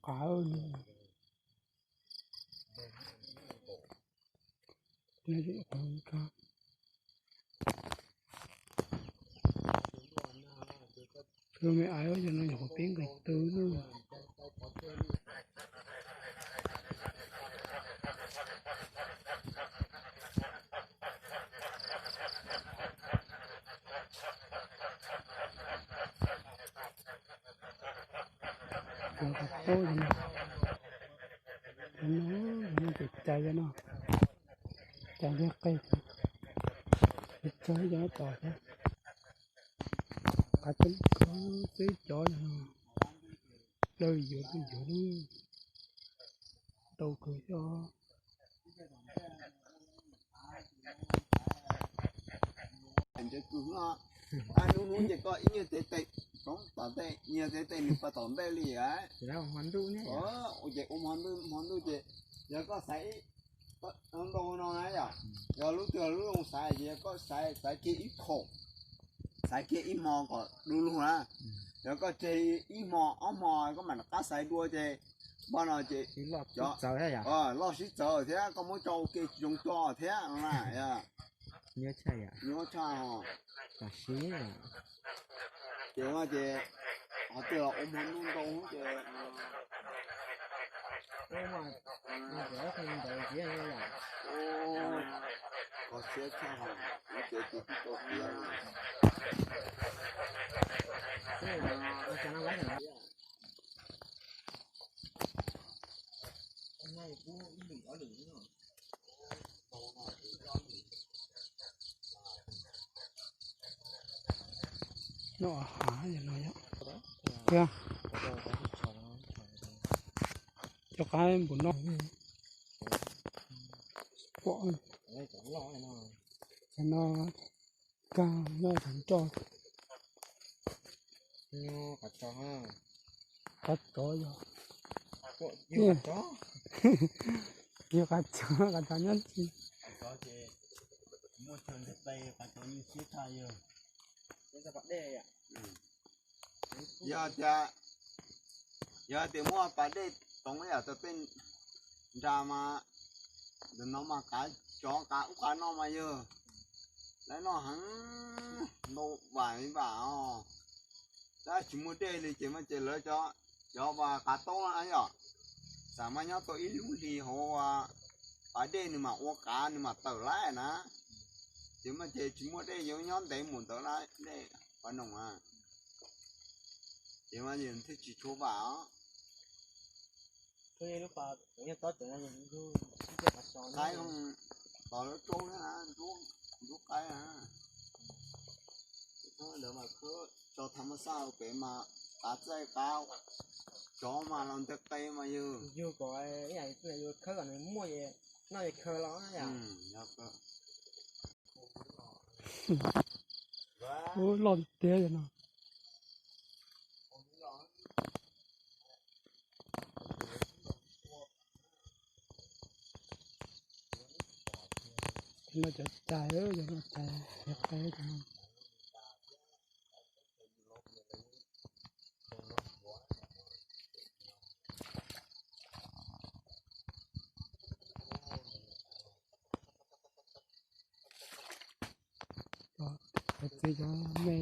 Qav, me aiv, yog no yog qhov peb nqis tw na. Cov qos taub no, no ces cais no, cais liag qe, cov cog cov tos thiab. Qav coob kawg xwb cov no, dawb yuav dawb yuav, tau kawg xwb. Hnub hnub ces koj ib nyuag tev tes, tom ntej, nyuag tev tes nws pas tom ntej li. Ces ua hmo ntuj ces yog koj xaiv ntau no na yom, yog lub twg lub zoo xaiv ces yog koj xaiv, xaiv kiag ib phaum, xaiv kiag ib hmo kom du lug na. Yog koj tseg ib hmo ob hmo koj mam rov qab xaiv dua ces npaj no ces loj sib txawv thiab koj muab tso ua ke tsis zoo coj thiab no na. Nyuaj tshaj os. Ces no ces qhov twg los ua hmo ntuj ntau ces koj siab tshaj os, ces tus tib tau tiav. No hav no yog, cov qav npum no, pom no kag no tseem nroj. Qav tsov yog, yog qav tsov, qav tsov nyob tsis. Yog tias, yog tias muaj pas dej toov ib yam tau tej nra mas, ntawm no mas qav tsov qav ub qav no mas yog lawv noj heev, ntau vam li vam os. Tab tsis muaj dej li ces mas ces lawv cov, cov pas qav taub na yom, xam mas nyob tau ib lub hlis hauv pas dej nws mam ua qav nws mam tawm lawm na. Ces mas ces tsis muaj dej yuav nyob ntev mus ntawd lawm dej pas noog a. Ces mas thiaj tsis tshua vam os. Qaib tos lub rau na, ntsuab qaib na. Ntawd mas khawb tso tham mas xaj pem mas qav txaij qav tsov mas los nteg qe mas yog. Yug kom ib yam yus khawb kom nws muaj es noj es khaws los na yom. Ub, loj tiag no. No cov cais, cov no cais, cov qe cov no. Cov txiv cov me,